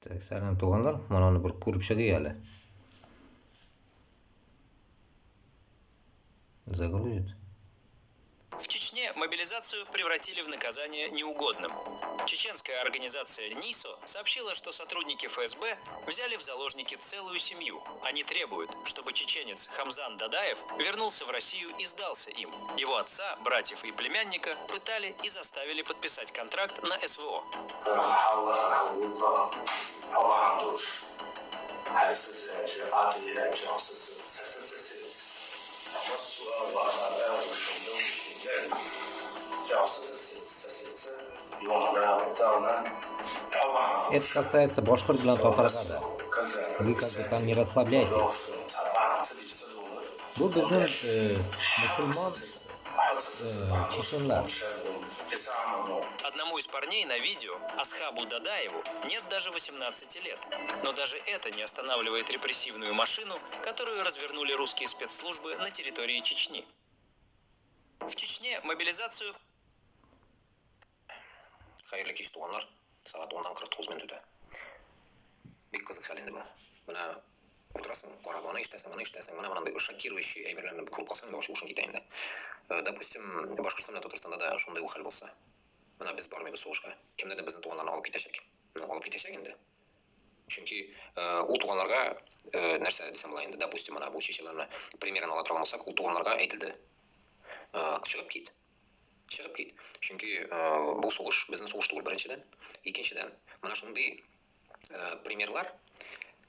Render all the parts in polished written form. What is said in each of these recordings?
Так, сәлам туганнар, моны бер күреп чыгыйк әле. Загрузит. В Чечне мобилизацию превратили в наказание неугодным. Чеченская организация НИСО сообщила, что сотрудники ФСБ взяли в заложники целую семью. Они требуют, чтобы чеченец Хамзан Дадаев вернулся в Россию и сдался им. Его отца, братьев и племянника пытали и заставили подписать контракт на СВО. Это касается башкорт белән татарга да. Вы как бы там не расслабляйтесь. Бу безнең мөселман чеченнар. Одному из парней на видео, Асхабу Дадаеву, нет даже 18 лет. Но даже это не останавливает репрессивную машину, которую развернули русские спецслужбы на территории Чечни. В Чечне мобилизацию... Хәерле кич, туганнар. Сәгать 10-нан 49 минут үтә. Бик кызык хәл инде бу. Менә утырасың, карап, аны ишетәсең, моны ишетәсең, менә мондый шокирующий әйберләрне күреп калсаң, баш ушың китә инде. Допустим, Башкортстан белән Татарстанда да шундый ук хәл булса. Менә без бармыйбыз сугышка. Кемнәрдер безнең туганнарны алып китәчәк. Менә алып китәчәк инде. Чөнки ул туганнарга нәрсә дисәм була инде, допустим, менә бу чеченнарны примерын ала торган булсак, ул туганнарга әйтелде. Чыгып кит. Чыгып кит. Чөнки бу сугыш безнең сугыш түгел беренчедән. Икенчедән, менә шундый примерлар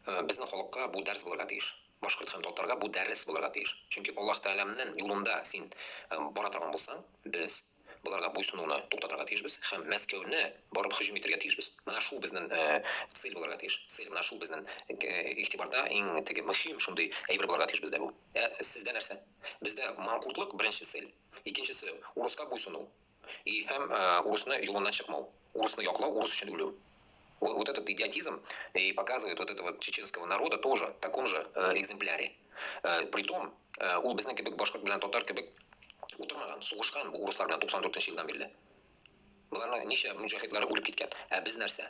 безнең халыкка бу дәрес булырга тиеш. Башкорт һәм татарга бу дәрес булырга тиеш. Чөнки Аллаһ Тәгаләнең юлында син бара торган булсаң, без боларга буйсынуны туктатырга тиешбез һәм Мәскәүне барып һөҗүм итәргә тиешбез. Менә шул безнең цель булырга тиеш. Цель менә шул безнең игътибарда иң теге мөһим шундый әйбер булырга тиеш бездә бу. Ә сездә нәрсә? Бездә манкуртлык беренче цель. Икенчесе урыска буйсыну. И һәм урысны юлыннан чыкмау. Урысны яклау, урыс өчен үлү. Вот этот идиотизм и показывает вот этого чеченского народа тоже в таком же экземпляре. Притом, ул безнең кебек башкорт белән татар кебек утырмаган, сугышкан бу урыслар белән 94 елдан бирле. Боларның ничә муҗахидлары үлеп киткән. Ә без нәрсә?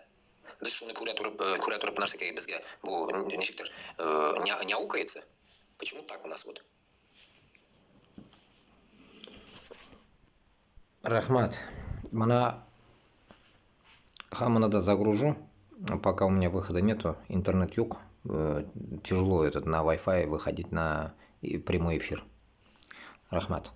Без шуны күрә торып нәрсәгә безгә бу ничектер не аукается? Почему так у нас вот? Рәхмәт. Менә һаман да загружу. Пока у меня выхода нету, интернет юк. Тяжело этот на Wi-Fi выходить на прямой эфир. Рәхмәт.